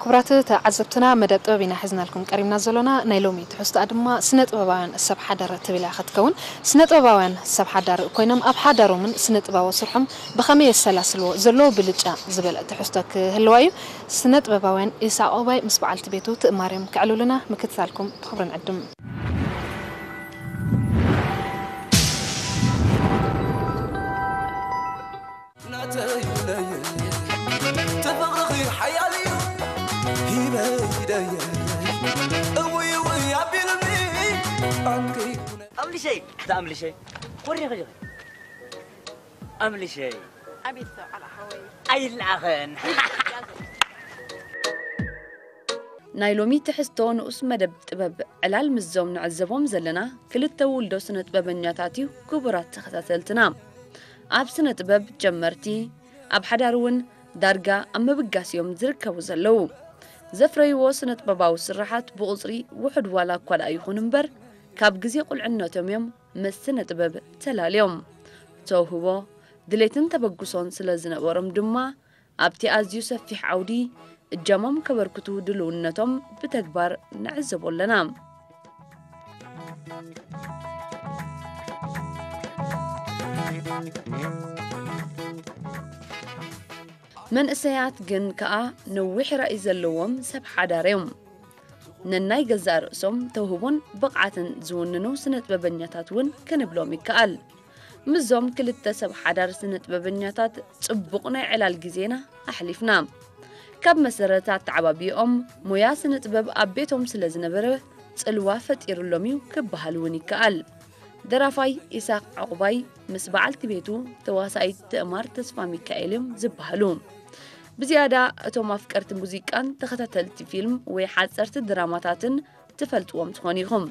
ክቡራት ተዓዘብትና፣ መደብ ጥበብ ኢና ሒዝናልኩም ቀሪብና ዘሎና። ናይ ሎሚ ትሕዝቶኣ ድማ ስነ ጥበባውያን ሰብ ሓዳር ትብል እያ ክትከውን። ስነ ጥበባውያን ሰብ ሓዳር ኮይኖም ኣብ ሓዳሮምን ስነ ጥበባዊ ስርሖም ብኸመይ የሰላስልዎ፣ ዘለዎ ብልጫ ዝበለ ትሕዝቶ ክህልዋ እዩ። ስነ ጥበባውያን ኢሳቕ ዑቕባይ ምስ በዓልቲ ቤቱ ትእማር እዮም ከዕልሉና። ምክትታልኩም ብኽብሪ ንዕድም። ናተይ ለየ ተፈቕርኺ ሓያል እዩ ሂበይ ደየ እውይ እውይ ኣቢሉኒ ኣንከይ ኩነ ኣምልሸይ እታ ኣምልሸይ ኮሪኺ ኣምልሸይ ኣቤት ሰብዓል ሓወይ ኣይለኣኸን ናይ ሎሚ ትሕዝቶ ንኡስ መደብ ጥበብ ዕላል ምስዞም ንዕዘቦም ዘለና ክልተ ውልዶ ስነ ጥበበኛታት እዩ። ክቡራት ተኸታተልትና፣ ኣብ ስነ ጥበብ ጀመርቲ፣ ኣብ ሓዳር እውን ዳርጋ ኣብ ምብጋስ እዮም ዝርከቡ ዘለዉ። ዘፍረይዎ ስነ ጥበባዊ ስርሓት ብቑፅሪ ውሑድ ዋላ እኳ ደኣ ይኹን እምበር፣ ካብ ግዜ ቁልዕነቶም እዮም ምስ ስነ ጥበብ ተላልዮም። ተውህቦ፣ ድሌትን ተበግሶን ስለ ዝነበሮም ድማ፣ ኣብቲ ኣዝዩ ሰፊሕ ዓውዲ እጃሞም ከበርክቱ ድልውነቶም ብተግባር ንዕዘቦ ኣለና። መንእሰያት ግን ከኣ ነዊሕ ራእይ ዘለዎም ሰብ ሓዳር እዮም። ነናይ ገዛእ ርእሶም ተውህቦን ብቕዓትን ዝውንኑ ስነ ጥበበኛታት እውን ክንብሎም ይከኣል። ምስዞም ክልተ ሰብ ሓዳር ስነ ጥበበኛታት ጽቡቕ ናይ ዕላል ግዜና ኣሕሊፍና። ካብ መሰረት ኣተዓባብያኦም ሞያ ስነ ጥበብ ኣብ ቤቶም ስለ ዝነበረ ጽልዋ ፈጢሩሎም እዩ ክበሃል እውን ይከኣል። ደራፋይ ኢሳቕ ዑቕባይ ምስ በዓልቲ ቤቱ ተዋሳኢት ትእማር ተስፋሚካኤል እዮም ዝበሃሉ። ብዝያዳ እቶም ኣፍቀርቲ ሙዚቃን ተኸታተልቲ ፊልም ወይ ሓጸርቲ ድራማታትን ትፈልጥዎም ትኾኑ ኢኹም።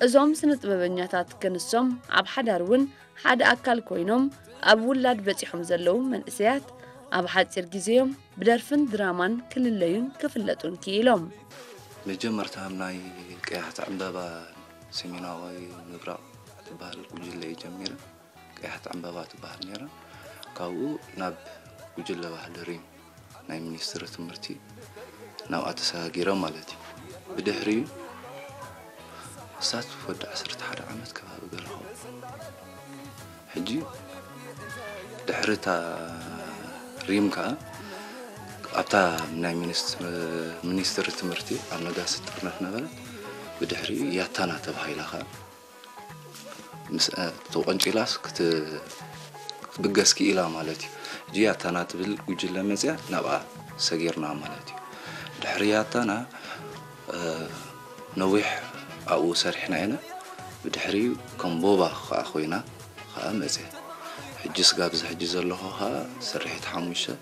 እዞም ስነ ጥበበኛታት ክንሶም ኣብ ሓዳር እውን ሓደ ኣካል ኮይኖም ኣብ ውላድ በጺሖም ዘለዉ መንእሰያት ኣብ ሓጺር ግዜዮም ብደርፍን ድራማን ክልለዩን ክፍለጡን ክኢሎም። መጀመርታ ናይ ቀያሕቲ ዕምበባ ሰሜናዊ ምብራቕ ትበሃል ጉጅለ እየ ጀሚረ። ቀያሕቲ ዕምበባ ትበሃል ነይራ። ካብኡ ናብ ጉጅለ ባህሊ ሪም ናይ ሚኒስትሪ ትምህርቲ ናብኣ ተሰጋጊረ ማለት እዩ። ብድሕሪኡ እሳት ወዲ ዓሰርተ ሓደ ዓመት ከባቢ ገለ ኸውን። ሕጂ ድሕሪ እታ ሪም ከኣ ኣብታ ናይ ሚኒስ- ሚኒስትሪ ትምህርቲ ኣብ ነጋሲ ጥርነት ነበረት። ብድሕሪኡ ያታና ተባሂላ ከኣ ምስ ተቆንጪላስ ክትብገስ ክኢላ ማለት እዩ። ሕጂ ያታና ትብል ጉጅለ መፅያ ናብኣ ሰጊርና ማለት እዩ። ድሕሪ ያታና ነዊሕ ኣብኡ ሰሪሕና ኢና። ብድሕሪኡ ከም ቦባ ከዓ ኮይና ከዓ መፅያ። ሕጂ ስጋብ እዚ ሕጂ ዘለኹ ከዓ ስርሒት ሓሙሽተ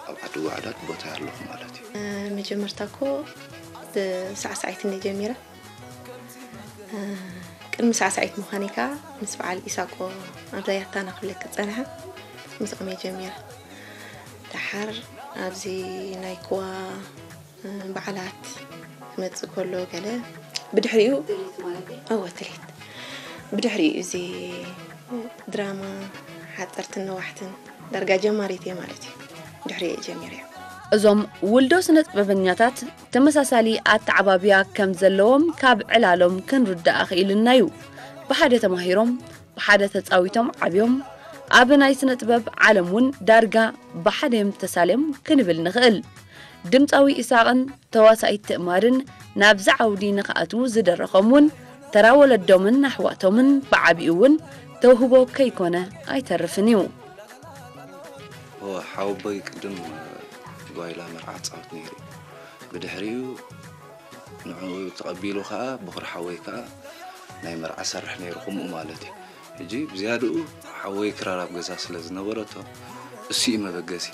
ኣብ ዓዲ ጓዕዳድ ቦታ ኣለኹ ማለት እዩ። መጀመርታ እኮ ብሳዕሳዒት እንደ ጀሚረ ቅድሚ ሳዕሳዒት ምዃነይ ከዓ ምስ በዓል ኢሳቆ ኣብዛ ያታና ክብለኪ ዝፀንሐ ምስኦም እየ ጀሚረ። ደሓር ኣብዚ ናይ ክዋ በዓላት ክመፅእ ከሎ ገለ ብድሕሪኡ እወ ትልሂት ብድሕሪኡ እዚ ድራማ ሓፀርትን ነዋሕትን ዳርጋ ጀማሪት እየ ማለት እዩ። ድሕሪ እየ ጀሚረ። እዞም ውልዶ ስነ ጥበበኛታት ተመሳሳሊ ኣተዓባብያ ከም ዘለዎም ካብ ዕላሎም ክንርዳእ ኣኽኢልና እዩ። ብሓደ ተማሂሮም ብሓደ ተጻዊቶም ዓብዮም ኣብ ናይ ስነ ጥበብ ዓለም እውን ዳርጋ ብሓደ እዮም ተሳልዮም ክንብል ንኽእል። ድምጻዊ ኢሳቕን ተዋሳኢት ትእማርን ናብዚ ዓውዲ ንኽኣትዉ ዝደረኾም እውን ተራ ወለዶምን ኣሕዋቶምን ብዓቢኡ እውን ተውህቦ ከይኮነ ኣይተርፍን እዩ። እወ ሓወቦይ ቅድም ጓይላ መርዓ ክጻወት ነይሩ እዩ። ብድሕሪኡ ንዕኡ ተቐቢሉ ኸኣ በኹሪ ሓወይ ከኣ ናይ መርዓ ሰርሕ ነይሩ ከምኡ ማለት እዩ። ሕጂ ብዝያድኡ ሓወይ ክራር ኣብ ገዛ ስለ ዝነበረቶ እሱ እዩ መበገሲ።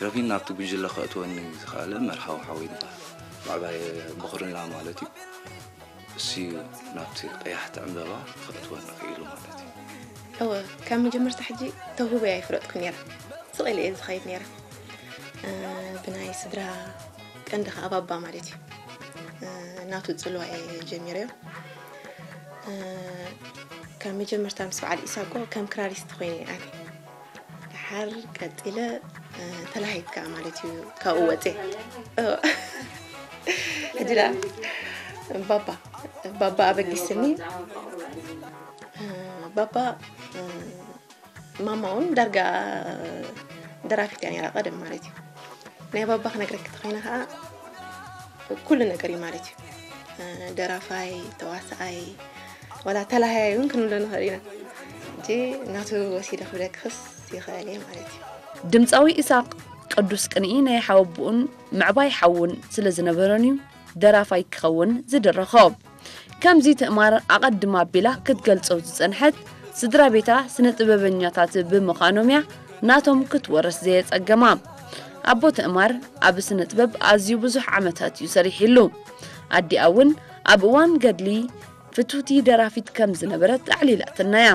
ረፊን ናብቲ ጉጅለ ከእትወኒ ዝኸኣለ መርሃዊ ሓወይ ይበሃል። ብዕባየ በኹርና ማለት እዩ። እሱ እዩ ናብቲ ቀያሕቲ ዕምበባ ከእትወኒ ክኢሉ ማለት እዩ። እወ፣ ካብ መጀመርታ ሕጂ ተውህቦይ ኣይፍለጥኩ ነይረ። ስቕ ኢለ እየ ዝኸይድ ነይረ። ብናይ ስድራ ቀንዲ ከኣ ባባ ማለት እዩ። ናቱ ጽልዋ እየ ጀሚረዮ። ካብ መጀመርታ ምስ በዓል ኢሳቆ ከም ክራሪስት ኮይነ እየ ኣትየ። ደሓር ቀጺለ ተላሃይካ ማለት እዩ። ካብኡ ወፅእ ሕጂ ዳ ባባ ባባ ኣበጊስኒ። ባባ ማማ እውን ዳርጋ ደራፊት እያ ነራ ቀደም ማለት እዩ። ናይ ባባ ክነግረኪ ተኮይነ ከዓ ኩሉ ነገር እዩ ማለት እዩ። ደራፋይ፣ ተዋሳኣይ፣ ዋላ ተላሃያይ እውን ክንብሎ ንኽእል ኢና። እንጂ ናቱ ወሲደ ክብለክስ ይኽእል እየ ማለት እዩ። ድምፃዊ ኢሳቕ ቅዱስ ቅንኢ ናይ ሓወብኡን ምዕባይ ሓውን ስለ ዝነበሮን እዩ ደራፋይ ክኸውን ዝድረኾ። ከምዚ ትእማር ኣቐድማ ኣቢላ ክትገልጾ ዝጸንሐት ስድራ ቤታ ስነ ጥበበኛታት ብምዃኖም እያ ናቶም ክትወርስ ዘየጸገማ። ኣቦ ትእማር ኣብ ስነ ጥበብ ኣዝዩ ብዙሕ ዓመታት እዩ ሰሪሒሉ። ኣዲኣ እውን ኣብ እዋን ገድሊ ፍትውቲ ደራፊት ከም ዝነበረት ኣዕሊላትና እያ።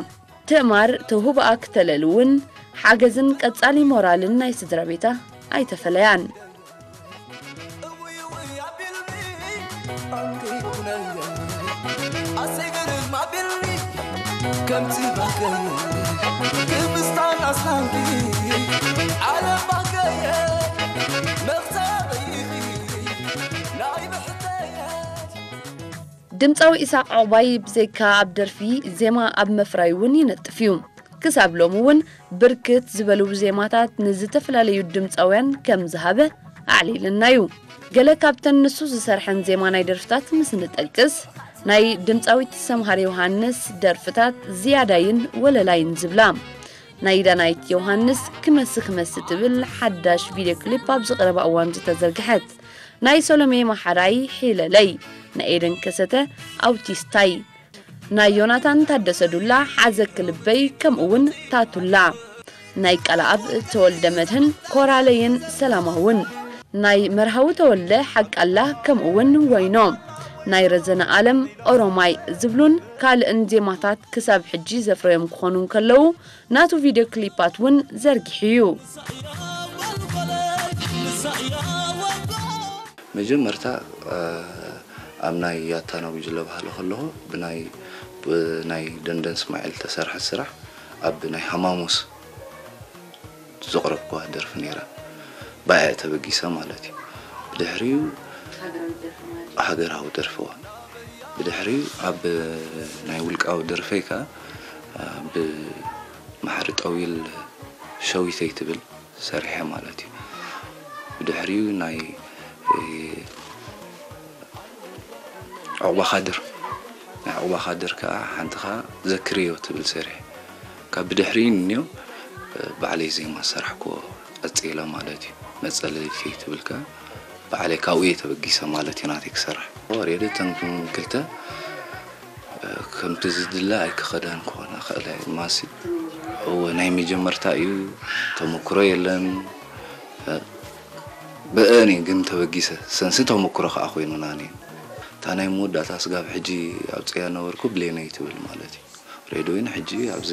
ትእማር ተውህቦኣ ክተለል እውን ሓገዝን ቀጻሊ ሞራልን ናይ ስድራ ቤታ ኣይተፈለያን። ድምፃዊ ኢሳቕ ዑቕባይ ብዘይካ ኣብ ደርፊ፣ ዜማ ኣብ ምፍራይ እውን ይነጥፍ እዩ። ክሳብ ሎሚ እውን ብርክት ዝበሉ ዜማታት ንዝተፈላለዩ ድምፃውያን ከም ዝሃበ ኣዕሊልና እዩ። ገለ ካብተን ንሱ ዝሰርሐን ዜማ ናይ ደርፍታት ምስ ንጠቅስ፣ ናይ ድምፃዊት ሰምሃር ዮሃንስ ደርፍታት ዝያዳይን ወለላይን ዝብላ፣ ናይ ዳናይት ዮሃንስ ክመስ ክመስ ትብል ሓዳሽ ቪድዮ ክሊፕ ኣብዚ ቀረባ እዋን ዝተዘርግሐት፣ ናይ ሶሎሜ ማሓራይ ሒለለይ፣ ናይ ኤደን ከሰተ ኣውቲስታይ፣ ናይ ዮናታን ታደሰ ዱላ ሓዘኪ ልበይ ከምኡ እውን ታቱላ፣ ናይ ቃልኣብ ተወልደ መድህን ኮራለይን ሰላማውን፣ ናይ መርሃዊ ተወልደ ሓቃላ ከምኡ እውን ወይኖ፣ ናይ ረዘነ ኣለም ኦሮማይ ዝብሉን ካልእን ዜማታት ክሳብ ሕጂ ዘፍረዮም ክኾኑ እንከለዉ ናቱ ቪድዮ ክሊፓት እውን ዘርጊሑ እዩ። መጀመርታ ኣብ ናይ ያታና ጉጅለ ባህሊ ከለኹ ብናይ ብናይ ደንደን እስማኤል ተሰርሐት ስራሕ ኣብ ናይ ሃማሙስ ዘቕረብክዋ ደርፊ ነይራ። ብኣያ ተበጊሰ ማለት እዩ። ብድሕሪኡ ሃገራዊ ደርፊ እዋ። ብድሕሪኡ ኣብ ናይ ውልቃዊ ደርፈይ ከኣ ብማሕሪ ጠዊል ሸዊተይ ትብል ሰሪሐ ማለት እዩ። ብድሕሪኡ ናይ ዑቕባ ካድር ናይ ዑቕባ ካድር ከኣ ሓንቲ ከኣ ዘክርዮ ትብል ሰሪሐ። ካብ ብድሕሪኡ ንኔው ባዕለይ ዜማ ዝሰራሕክዎ ቀጺለ ማለት እዩ። መጸለሊተይ ትብል ከኣ ባዕለይ ካብኡ እየ ተበጊሰ ማለት እዩ ናተይ ክሰርሕ። ሬድዮ እተን ክልተ ከምቲ ዝድለ ኣይክኸዳን ክኾና ክእለ ማሲ እወ ናይ መጀመርታ እዩ ተመክሮ የለን ብእኔ ግን ተበጊሰ ሰንሲ ተመክሮ ከዓ ኮይኑና እኔ እታ ናይ መወዳእታ ስጋብ ሕጂ ኣብ ፅያ ነበርኩ ብሌነይ ትብል ማለት እዩ ሬድዮን ሕጂ ኣብዚ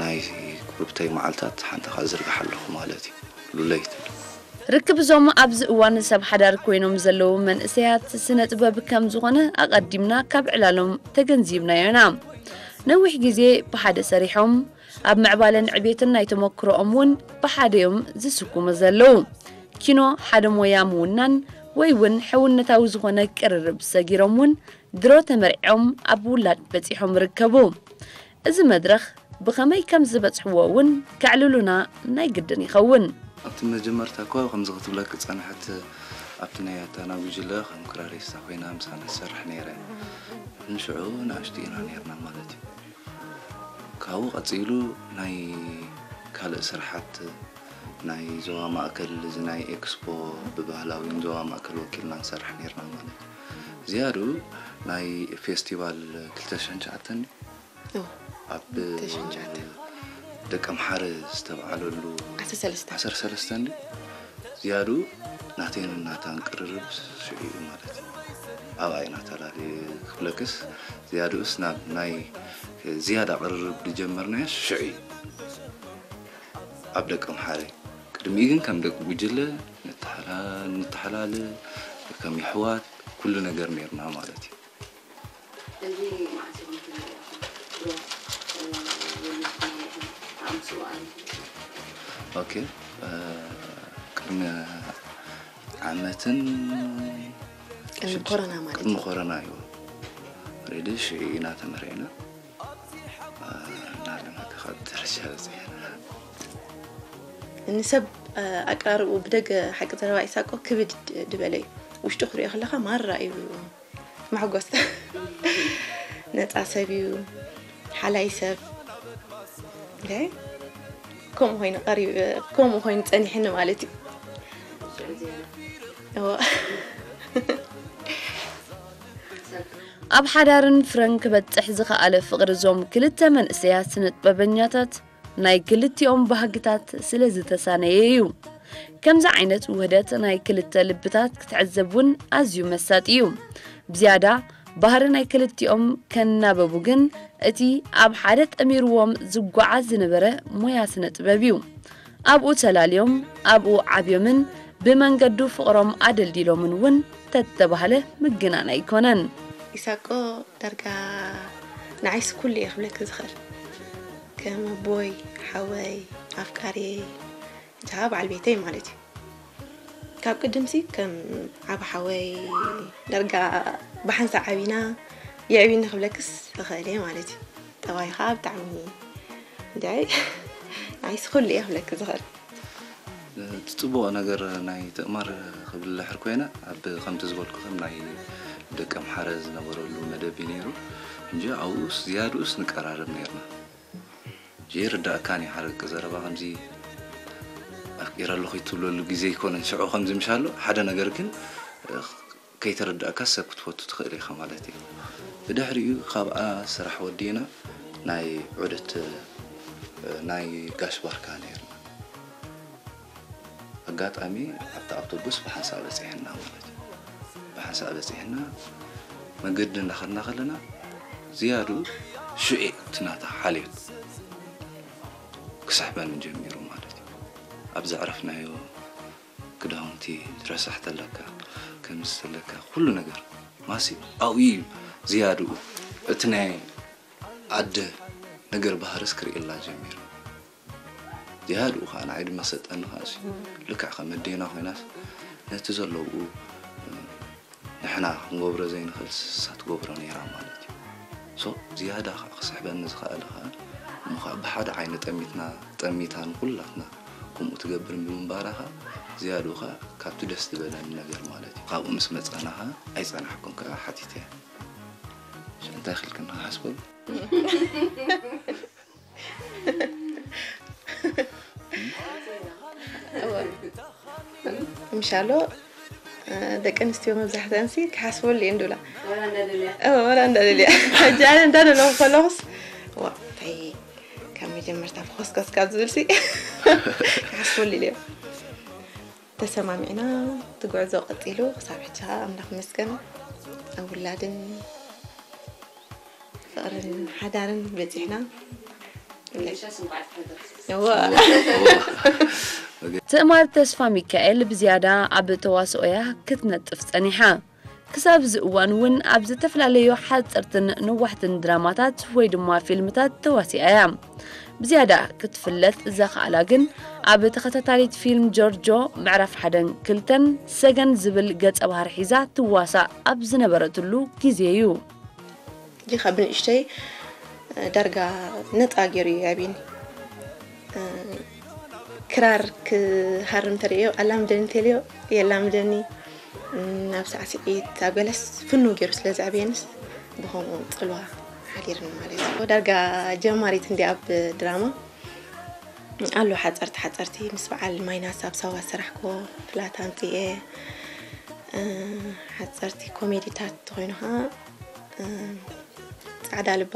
ናይ ክብርብተይ መዓልታት ሓንቲ ከዓ ዝርግሓ ኣለኹ ማለት እዩ ሉለይ ትብል ርክብ እዞም ኣብዚ እዋን ሰብ ሓዳር ኮይኖም ዘለዉ መንእሰያት ስነ ጥበብ ከም ዝኾነ ኣቐዲምና ካብ ዕላሎም ተገንዚብናዮ ኢና። ነዊሕ ግዜ ብሓደ ሰሪሖም ኣብ ምዕባለን ዕቤትን ናይ ተመክሮኦም እውን ብሓደ እዮም ዝስጉሙ ዘለዉ። ኪኖ ሓደ ሞያ ምውናን ወይ እውን ሕውነታዊ ዝኾነ ቅርርብ ሰጊሮም እውን ድሮ ተመርዕዮም ኣብ ውላድ በፂሖም ይርከቡ። እዚ መድረኽ ብኸመይ ከም ዝበጽሕዎ እውን ከዕልሉና ናይ ግድን ይኸውን። ኣብቲ መጀመርታ እኮ ከምዚ ክትብለኪ ጸንሐት ኣብቲ ናይ ኣታና ጉጅለ ከም ክራሪስታ ኮይና ምሳና ትሰርሕ ነይረ። ንሽዑ ንኣሽቱ ኢና ነይርና ማለት እዩ። ካብኡ ቀጺሉ ናይ ካልእ ስርሓት ናይ ዞባ ማእከል እዚ ናይ ኤክስፖ ብባህላዊ ንዞባ ማእከል ወኪልና ንሰርሕ ነይርና ማለት እዩ። ዝያዱ ናይ ፌስቲቫል ክልተ ሽሕን ትሽዓተን ኣብ ደቂ ኣምሓረ ዝተባዕለሉ ዓሰርተ ሰለስተ እንዲ ዝያዱ ናተይን ናታን ቅርርብ ሽዑ እዩ ማለት እዩ ኣብኣ ኢና ተላለየ ክብለክስ ዝያድኡስ ናብ ናይ ዝያዳ ቅርርብ ዝጀመርናዮ ሽዑ እዩ ኣብ ደቂ ኣምሓረ ቅድሚኡ ግን ከም ደቂ ጉጅለ ንተሓላለ ከም ይሕዋት ኩሉ ነገር ነርና ማለት እዩ እዚ መዓስ ኢኹም ትመርዕኹም? ድሮ ወሊድኩም ኣለኹም? ኣብ ምስኡ ኣሊኹም? ኦኬ። ቅድሚ ዓመትን ቅድሚ ኮሮና ማለት ቅድሚ እዩ። ኮሮና እዩ። ሬዲ ሽዒ ኢና ተመሪዕና እናለና ካብ ደረጃ በፂሕና። ንሰብ ኣቀራርብኡ ብደገ ሓቂ ዘረባ ኢሳቆ ክብድ ድበለ እዩ። ውሽጡ ክሪኦ ከለኻ ማራ እዩ መሕጎስ። ነፃ ሰብ እዩ፣ ሓላይ ሰብ። ከምኡ ኮይኑ ቀሪቡ፣ ከምኡ ኮይኑ ፀኒሕኒ ማለት እዩ። እወ። ኣብ ሓዳርን ፍረን ክበጽሕ ዝኸኣለ ፍቕሪ እዞም ክልተ መንእሰያት ስነጥበበኛታት ናይ ክልቲኦም ባህግታት ስለ ዝተሳነየ እዩ። ከምዚ ዓይነት ውህደት ናይ ክልተ ልብታት ክትዕዘብ እውን ኣዝዩ መሳጢ እዩ። ብዝያዳ ባህሪ ናይ ክልቲኦም ከናበቡ ግን እቲ ኣብ ሓደ ጠሚርዎም ዝጓዓዝ ዝነበረ ሞያ ስነ ጥበብ እዩ። ኣብኡ ተላልዮም ኣብኡ ዓብዮምን ብመንገዱ ፍቕሮም ኣደልዲሎምን እውን ተተባህለ ምግናን ኣይኮነን። ኢሳቆ ዳርጋ ንዓይስ ኩሉ እየ ክብለኪ ዝኽእል ከም ኣቦይ ሓወይ ኣፍቃሪ እቲ ከዓ በዓል ቤተይ ማለት እዩ። ካብ ቅድምሲ ከም ዓብ ሓወይ ዳርጋ ብሓንሳ ዓቢና የዕቢኒ ክብለክስ እኽእል እየ ማለት እዩ። ጠባይኻ ብጣዕሚ እንታይ ንዓይስ ኩሉ እየ ክብለኪ ዝኽእል። እቲ ፅቡቕ ነገር ናይ ትእማር ክብል ድሕር ኮይነ ኣብ ከምቲ ዝበልኩ ከም ናይ ደቂ ኣምሓረ ዝነበረሉ መደብ እዩ ነይሩ እንጂ ኣብኡስ ዝያድኡስ ንቀራረብ ነይርና። ይርዳእካን እዩ ሓረቂ ዘረባ ከምዚ ኣፍቂረ ኣለኹ ትብለሉ ግዜ ኣይኮነን ሽዑ ከምዚ ምሻሎ ሓደ ነገር ግን ከይተረዳእካ ሰብ ክትፈቱ ትኽእል ኢኻ ማለት እዩ። ብድሕሪኡ ካብኣ ስራሕ ወዲእና ናይ ዑደት ናይ ጋሽ ባርካ ነይርና። ኣጋጣሚ ኣብቲ ኣውቶቡስ ብሓንሳእ በፂሕና ማለት እዩ። ብሓንሳእ በፂሕና መገዲ እንዳኸድና ከለና ዝያድኡ ሽዑ እቲ ናታ ሓልዮት ክስሕበኒ ጀሚሩ ማለት እዩ። ኣብ ዘዕረፍናዮ ክዳውንቲ ትረሳሕ ተለካ ከምዚ ተለካ ኩሉ ነገር ማሲ ኣብኡ እዩ ዝያድኡ እቲ ናይ ኣደ ነገር ባህርስ ክርእየላ ጀሚሩ። ዝያድኡ ከዓ ንዓይ ድማ ሰጠኒ ከዓ እሱ ልክዕ ከም ኣዴና ኮይናስ ነቲ ዘለውኡ ንሕና ክንገብሮ ዘይንኽእል ንሳ ትገብሮ ነይራ ማለት እዩ። ሶ ዝያዳ ከዓ ክስሕበኒ ዝኸኣለ ከዓ እሞ ከዓ ብሓደ ዓይኒ ጠሚትና ጠሚታ ንኩላትና ከምኡ ትገብር ብምንባራ ከዓ ዝያድኡ ከዓ ካብቲ ደስ ዝበለኒ ነገር ማለት እዩ። ካብኡ ምስ መፃና ከዓ ኣይፀናሕኩን ከዓ ሓቲተ እያ። እንታይ ክልክና ሓስበሉ ምሻሎ ደቂ ኣንስትዮ መብዛሕተን ሲ ክሓስበሉ እየን ድብላ ወላ እንዳደልያ ሕጂ ኣነ እንዳደለኹ ከለኹስ ዋ እንታይ ካብ መጀመርታ ፈኾስከስ ካብ ዝብል ሲ ክሓስበሉ ኢለ እዮም ተሰማሚዕና እቲ ጉዕዞ ቀፂሉ ክሳብ ሕጂ ከዓ ኣምላኽ ይመስገን ኣብ ውላድን ፍቕርን ሓዳርን በፂሕና ትእማር ተስፋ ሚካኤል ብዝያዳ ኣብ ተዋስኦያ ክትነጥፍ ጸኒሓ። ክሳብ እዚ እዋን እውን ኣብ ዝተፈላለዩ ሓፀርትን ነዋሕትን ድራማታት ወይ ድማ ፊልምታት ተዋሲኣ እያ። ብዝያዳ ክትፍለጥ ዘኽኣላ ግን ኣብ ተኸታታሊት ፊልም ጆርጆ ምዕራፍ ሓደን ክልተን ሰገን ዝብል ገጸ ባህሪ ሒዛ ትዋሳእ ኣብ ዝነበረትሉ ግዜ እዩ። ጂ ካብ ንእሽተይ ዳርጋ ነፃ ገይሩ እዩ ኣብኒ ክራር ክሃርም ተርእዮ ኣላምደኒ ተልዮ የላምደኒ ናብ ሳዕስዒት ኣብ ገለስ ፍኑ ገይሩ ስለ ዘዕብየንስ ብኸምኡ ፅልዋ ሓዲርኒ ማለት እዩ ዳርጋ ጀማሪት እንዲ ኣብ ድራማ ኣሎ ሓፀርቲ ሓፀርቲ ምስ በዓል ማይናስ ኣብ ሳዋ ዝሰራሕኮ ፍላት ኣምፅኤ ሓፀርቲ ኮሜዲታት ተኮይኑ ከዓ ፃዕዳ ልባ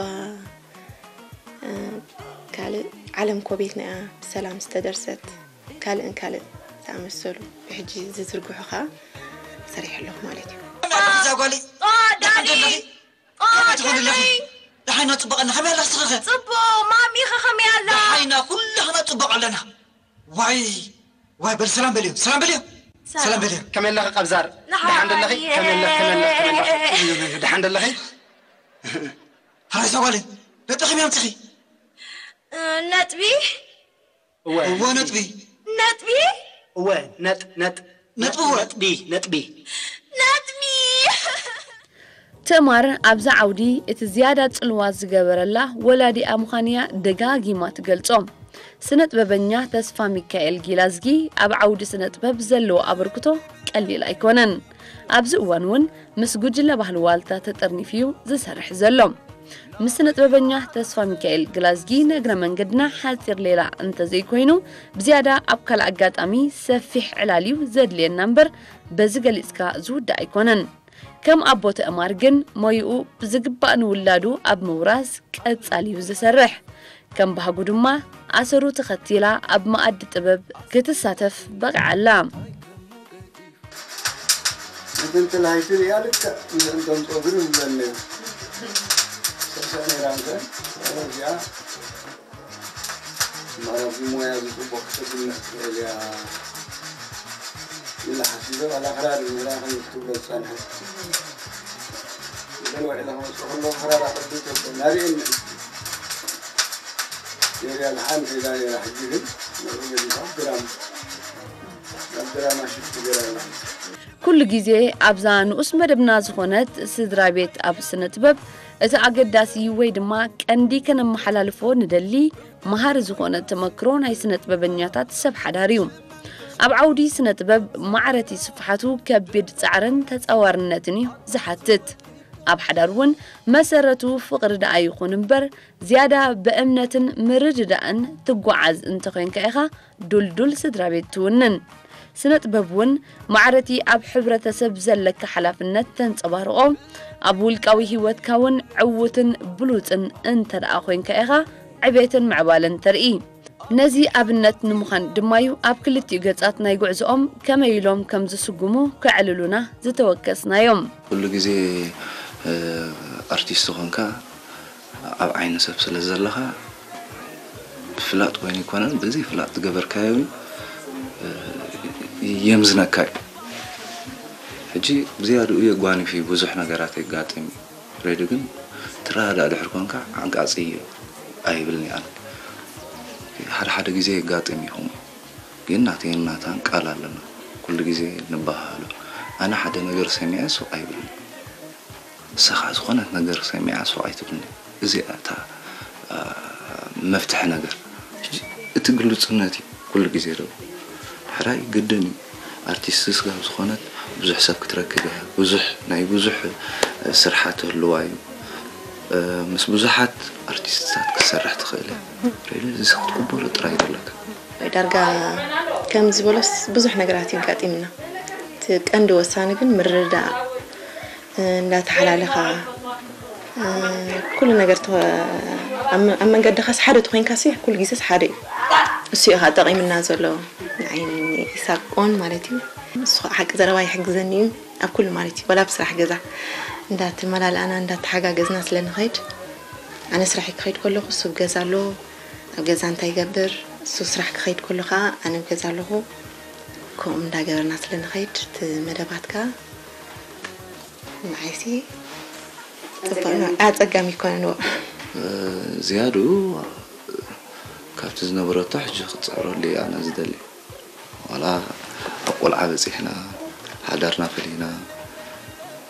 ካልእ ዓለም ኮቤት ናያ ብሰላም ዝተደርሰት ካልእን ካልእ ዝኣመሰሉ ብሕጂ ዝዝርግሑ ከዓ ሰሪሐ ኣለኹ ማለት እዩ። ዛጓሊ ትኾን ኣለኺ ደሓና ፅቡቕ ኣለና ከመይ ኣለኺ ስኽኸ ፅቡቕ ማሚኸ ከመይ ኣላ ደሓና ኩላኽና ፅቡቕ ኣለና ዋይ ዋይ በል ሰላም በልዮ ሰላም በልዮ ሰላም በልዮ ከመይ ኣለኺ ቀብዛር ደሓን ደለኺ ከመይ ኣለኺ ከመይ ኣለኺ ከመይ ኣለኺ ደሓን ደለኺ ሓራይ ዛጓሊ ነጥኺ ከመይ ኣምፅኺ ነጥቢ እወ ነጥቢ ነጥቢ እወ ነጥ ነጥ ነጥቢ ነጥቢ ነጥቢ ነጥቢ ትእማር ኣብዛ ዓውዲ እቲ ዝያዳ ጽልዋ ዝገበረላ ወላዲኣ ምዃንያ ደጋጊማ ትገልጾ። ስነጥበበኛ ተስፋ ሚካኤል ጊላዝጊ ኣብ ዓውዲ ስነጥበብ ዘለዎ ኣበርክቶ ቀሊል ኣይኮነን። ኣብዚ እዋን እውን ምስ ጉጅለ ባህሊ ዋልታ ተጠርኒፉ እዩ ዝሰርሕ ዘሎ። ምስ ስነጥበበኛ ተስፋ ሚካኤል ግላዝጊ ንእግረ መንገድና ሓፂር ሌላ እንተዘይኮይኑ ብዝያዳ ኣብ ካልእ ኣጋጣሚ ሰፊሕ ዕላል እዩ ዘድልየና እምበር በዚ ገሊፅካ ዝውዳእ ኣይኮነን። ከም ኣቦ ትእማር ግን ሞይኡ ብዝግባእ ንውላዱ ኣብ ምውራስ ቀጻሊ እዩ ዝሰርሕ። ከም ባህጉ ድማ ኣሰሩ ተኸቲላ ኣብ መኣዲ ጥበብ ክትሳተፍ በቒዓላ። ምትንትላይትን እያ ልክዕ ምስእንቶም ፀጉሪ ይብለኒ ሰሰ ነይራ እንከ እዚኣ ማራዚ ሞያ ዝፅቡቅ ክትግነ ትኽእል እያ ኢለ ሓሲበ ዋላ ክራር ነይራ ከም ክትብሎ ዝፀንሐት ገለ ውዒለ ክመፅእ ከሎ ክራር ኣቐዲ ተብሎ ናሪእኒ ገሪያ ዝሓን ከይዳ ነይራ ሕጂ ግን ንዑ ገዲፋ ድራማ ናብ ድራማ ሽፍት ገይራ ኣላ ኩሉ ግዜ ኣብዛ ንኡስ መደብና ዝኾነት ስድራ ቤት ኣብ ስነ ጥበብ እቲ ኣገዳሲ ወይ ድማ ቀንዲ ከነመሓላልፎ ንደሊ መሃሪ ዝኾነ ተመክሮ ናይ ስነ ጥበበኛታት ሰብ ሓዳር እዩ። ኣብ ዓውዲ ስነ ጥበብ ማዕረቲ ስፍሓቱ ከቢድ ጻዕርን ተጻዋርነትን እዩ ዝሓትት። ኣብ ሓዳር እውን መሰረቱ ፍቕሪ ደኣ ይኹን እምበር ዝያዳ ብእምነትን ምርድዳእን ትጓዓዝ እንተኾይንካ ኢኻ ዱልዱል ስድራ ቤት ትውንን። ስነ ጥበብ እውን ማዕረቲ ኣብ ሕብረተሰብ ዘለካ ሓላፍነት ተንጸባርቖ። ኣብ ውልቃዊ ህይወትካ እውን ዕዉትን ብሉጽን እንተ ደኣ ኮይንካ ኢኻ ዕቤትን ምዕባለን ተርኢ። ነዚ ኣብነት ንምዃን ድማዩ ኣብ ክልቲኡ ገጻት ናይ ጉዕዞኦም ከመይ ኢሎም ከም ዝስጉሙ ከዕልሉና ዝተወከስናዮም። ኩሉ ግዜ ኣርቲስት ኾንካ ኣብ ዓይኒ ሰብ ስለ ዘለኻ ብፍላጥ ኮይኑ ኣይኮነን በዚ ፍላጥ ዝገበርካዮ የምዝነካ እዩ ሕጂ ብዝያድኡ የጓንፍ እዩ ብዙሕ ነገራት የጋጥም እዩ ሬዲ ግን ትረዳእ ድሕር ኮንካ ዓንቃፂ እዩ ኣይብልኒ ኣነ ሓደ ሓደ ግዜ የጋጥም ይኹም ግን ናተይን ናታን ቃል ኣለና ኩሉ ግዜ ንበሃሃሎ ኣነ ሓደ ነገር ሰሚዐ ሱቕ ኣይብልን ንሳ ከዓ ዝኾነት ነገር ሰሚዓ ሱቕ ኣይትብልኒ እዚኣ እታ መፍትሒ ነገር እቲ ግሉፅነት እዩ ኩሉ ግዜ ዶ ሕራይ ግድን እዩ ኣርቲስት ስጋብ ዝኾነት ብዙሕ ሰብ ክትረክብ እያ ብዙሕ ናይ ብዙሕ ስርሓት ህልዋ እዩ ምስ ብዙሓት ኣርቲስትታት ክትሰርሕ ትኽእል እያ ሬሊ እዚ ክትቅበሎ ጥራይ ዘለካ ዳርጋ ከም ዝበሎስ ብዙሕ ነገራት እዩ ኣጋጢምና እቲ ቀንዲ ወሳኒ ግን ምርድዳእ እንዳተሓላለኻ ኩሉ ነገር ኣብ መንገድኻስ ሓደ ተኮይንካሲ ኩሉ ግዜስ ሓደ እዩ እሱ እዩ ከዓ ጠቂምና ዘሎ ንዓይኒ ኢሳቆን ማለት እዩ እሱ ከዓ ሓቂ ዘረባ ይሕግዘኒ እዩ ኣብ ኩሉ ማለት እዩ ወላ ብስራሕ ገዛ እንዳተመላልኣና እንዳተሓጋገዝና ስለ ንኸይድ ኣነ ስራሕ ክኸይድ ከለኹ እሱ ገዛ ኣሎ ኣብ ገዛ እንታይ ይገብር እሱ ስራሕ ክኸይድ ከሎ ከዓ ኣነ ኣብ ገዛ ኣለኹ ከምኡ እንዳገበርና ስለ ንኸይድ እቲ መደባት ከዓ ንዓይሲ ኣፀጋሚ ይኮነን ዝያዱ ካብቲ ዝነበረቶ ሕጂ ክፅዕረሉ ኣነ ዝደሊ ዋላ ኣብ ቆልዓ በፂሕና ሓዳርና ፈሊና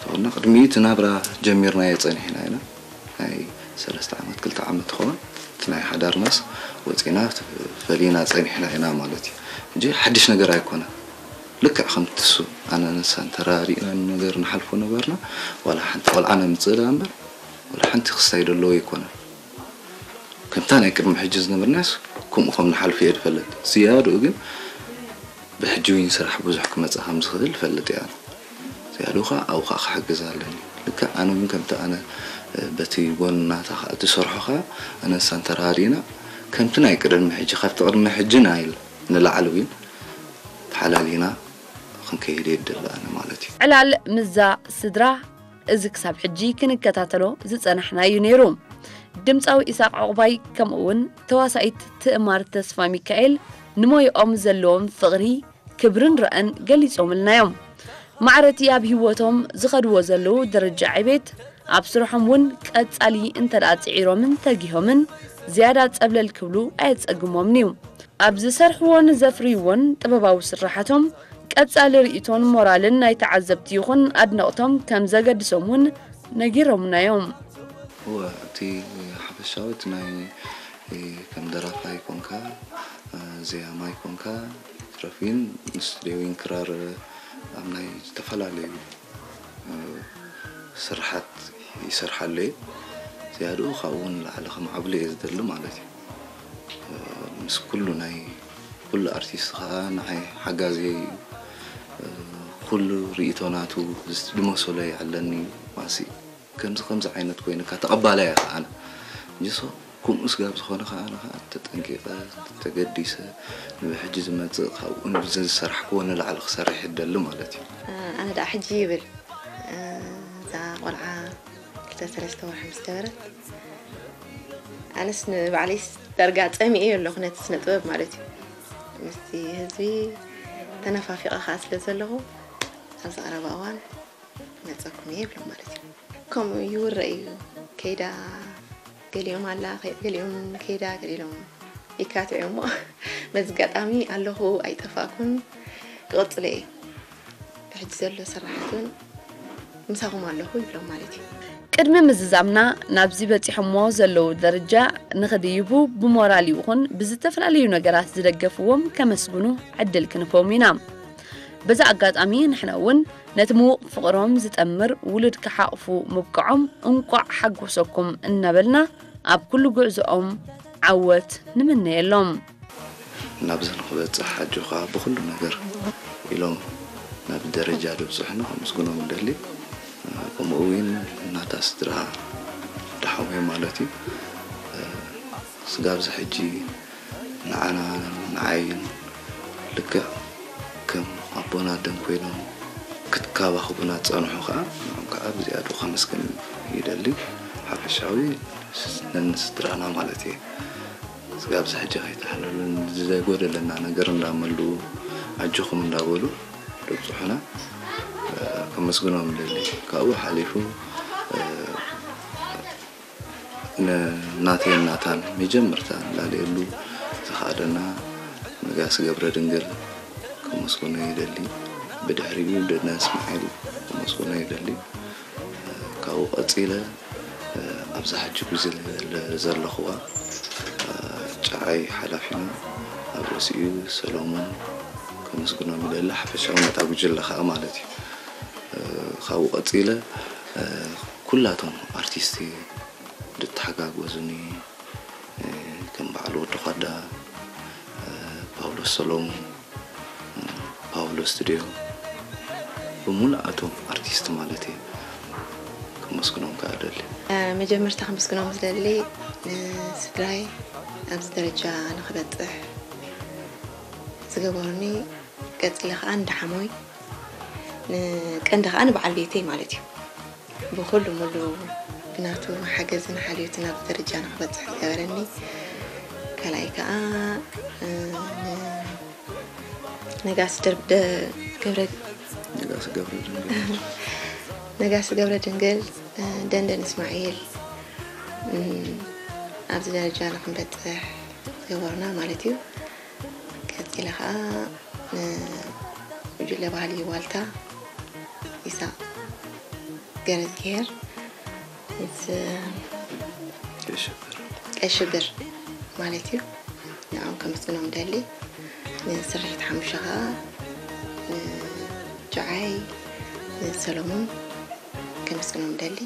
ተኾና ቅድሚ እቲ ናብራ ጀሚርናዮ ፀኒሕና ኢና ናይ ሰለስተ ዓመት ክልተ ዓመት ትኸውን እቲ ናይ ሓዳርናስ ወፂና ፈሊና ፀኒሕና ኢና ማለት እዩ ሕጂ ሓድሽ ነገር ኣይኮነን ልክዕ ከምትሱ ኣነ ንሳን ተራሪእና ነገር ንሓልፎ ነበርና ዋላ ሓንቲ ቆልዓ ነምፅእ ደኣ እምበር ዋላ ሓንቲ ክስታይ ደለዎ ኣይኮነን ከምታ ናይ ቅድሚ ሕጂ ዝነበርናስ ከምኡ ከም ንሓልፍ እየ ዝፈልጥ ዝያድኡ ግን ብሕጂ እውን ስራሕ ብዙሕ ክመፅእ ከም ዝኽእል ይፈልጥ እየ ዝያድኡ ከዓ ኣብኡ ከዓ ክሕግዝ ኣለኒ ልክዕ ኣነ እውን ከምቲ ኣነ በቲ ጎንናታ ከዓ እትሰርሖ ከዓ ኣነ ንሳን ተራዲእና ከምቲ ናይ ቅድሚ ሕጂ ካብቲ ቅድሚ ሕጂ ናይል ንላዕሊ እውን ተሓላሊና ክንከይድ የድሊ ኣነ ማለት እዩ ዕላል ምዛ ስድራ እዚ ክሳብ ሕጂ ክንከታተሎ ዝጸናሕናዩ ነይሩ። ድምጻዊ ኢሳቕ ዑቕባይ ከምኡ እውን ተዋሳኢት ትእማር ተስፋሚካኤል ንሞይኦም ዘለዎም ፍቕሪ፣ ክብርን ራእን ገሊጾምልና እዮም። ማዕረቲ ኣብ ህይወቶም ዝኸድዎ ዘለዉ ደረጃ ዕቤት ኣብ ስርሖም እውን ቀጻሊ እንተ ደኣ ጽዒሮምን ተጊሆምን ዝያዳ ጸብለል ክብሉ ኣየጸግሞምን እዩ። ኣብ ዝሰርሕዎን ዘፍርይዎን ጥበባዊ ስራሓቶም ቀጻሊ ርእይቶን ሞራልን ናይ ተዓዘብቲ ይኹን ኣድነቕቶም ከም ዘገድሶም እውን ነጊሮምና እዮም። እወ፣ እቲ ሓፈሻዊ እቲ ናይ ከም ደራፋይ ኮንካ፣ ዜማይ ኮንካ፣ ትረፊን ስቱዲዮዊን ክራር ኣብ ናይ ዝተፈላለዩ ስርሓት ይሰርሓሉ እየ። ዝያድኡ ካብኡ ንላዕሊ ከማዕብሎ እየ ዝደሊ ማለት እዩ። ምስ ኩሉ ናይ ኩሉ ኣርቲስት ከዓ ንዓይ ሓጋዚ እዩ። ኩሉ ርእይቶ ናቱ ዝመሰሎ ይኣለኒ ማሲ ከምዚ ከምዚ ዓይነት ኮይንካ ተቐባላይ እየ ከዓ ኣነ እንጂ ሶ ከምኡ ስጋብ ዝኾነ ከዓ ኣነ ከዓ ተጠንቂቐ ተገዲሰ ንብሕጂ ዝመፅእ ካብኡ ዝሰርሕክዎ ንላዕሊ ክሰርሕ ይደሊ ማለት እዩ። ኣነ ደኣ ሕጂ ይብል እዛ ቆልዓ ክልተ ሰለስተ ወርሒ ምስ ገበረት ኣነስ ንባዕለይስ ዳርጋ ፀሚኤ ኣለኹ ነቲ ስነ ጥበብ ማለት እዩ ምስቲ ህዝቢ ተነፋፊቐ ከዓ ስለ ዘለኹ ኣብዚ ቀረባ እዋን ክመፀኩም እየ ይብሎም ማለት እዩ ከምኡ ይውረ እዩ ከይዳ ገሊኦም ኣላ ገሊኦም ከይዳ ገሊኦም ይካትዑ እሞ በዚ ኣጋጣሚ ኣለኹ ኣይጠፋእኩን ክቕፅለ እየ ብሕጂ ዘሎ ስራሓት እውን ምሳኹም ኣለኹ ይብሎም ማለት እዩ። ቅድሚ ምዝዛምና ናብዚ በፂሖሞ ዘለዉ ደረጃ ንኽድይቡ ብሞራል ይኹን ብዝተፈላለዩ ነገራት ዝደገፍዎም ከመስግኑ ዕድል ክንህቦም ኢና። በዚ ኣጋጣሚ ንሕና እውን ነቲ ምዉቕ ፍቕሮም ዝጠምር ውሉድ ክሓቑፉ ምብቅዖም እንቋዕ ሓጎሰኩም እናበልና ኣብ ኩሉ ጉዕዞኦም ዓወት ንምነየሎም። ናብዚ ንኽበፅሕ ኣጆኻ ብኹሉ ነገር ኢሎም ናብዚ ደረጃ ዘብፅሑና ከመስግኖም ይደሊ። ከምኡ እውን ናታ ስድራ ደሓወይ ማለት እዩ። ስጋብ እዚ ሕጂ ንዓና ንዓይን ልክዕ ከም ኣቦን ኣደን ኮይኖም ክትከባኸቡና ዝፀንሑ ከዓ ንዖም ከዓ ብዝያድኡ ከመስግን ይደሊ። ሓፈሻዊ ነንስድራና ማለት እየ። ስጋብ እዚ ሕጂ ከይተሓለሉን ዘጎደለና ነገር እንዳመልኡ ኣጆኹም እንዳበሉ ደብፅሑና ከመስግኖም ይደሊ። ካብኡ ሓሊፉ ንናተይን ናታን መጀመርታ ንላለየሉ ዝኸኣደና ነጋሲ ገብረድንግል ከመስግኖ ይደሊ። ብድሕሪኡ ደና እስማዒል ከመስግኖ ይደሊ። ካብኡ ቀፂለ ኣብዛ ሕጂ ጉጅለ ዘለኹዋ ጨዓይ ሓላፊና ኣብ ርእሲኡ ሰሎሞን ከመስግኖም ይደሊ። ሓፈሻዊ ነታ ጉጅለ ከዓ ማለት እዩ። ካብኡ ቀፂለ ኩላቶም ኣርቲስት ድተሓጋገዙኒ ከም በዓል ወዲ ኳዳ፣ ፓውሎስ ሰሎሙን፣ ፓውሎ ስቱድዮ ብምሉኣቶም ኣርቲስት ማለት እየ ከመስግኖም ከዓ ደሊ። መጀመርታ ከመስግኖም ዝደሊ ንስድራይ ኣብዚ ደረጃ ንክበፅሕ ዝገበሩኒ ቀፂለ ከዓ ንደሓሞይ ቀንዲ ከዓ ንበዓል ቤተይ ማለት እዩ። ብኹሉ ሙሉ ብናቱ ሓገዝን ሓልዮትን ኣብዚ ደረጃ ንክበፅሕ ዝገበረኒ ካልኣይ ከዓ ነጋሲ ገብረ ነጋሲ ገብረ ድንግል ደንደን እስማዒል ኣብዚ ደረጃ ንክንበፅሕ ዝገበሩና ማለት እዩ። ቀፂለ ከዓ ንጉጅለ ባህሊ ዋልታ ኢሳቅ ገረዝግሄር ምስ ቀይ ሽብር ማለት እዩ። ንዕኦም ከመስግኖም ደሊ። ንስርሒት ሓሙሻ ከዓ ንጀዓይ ንሰሎሞን ከመስግኖም ደሊ።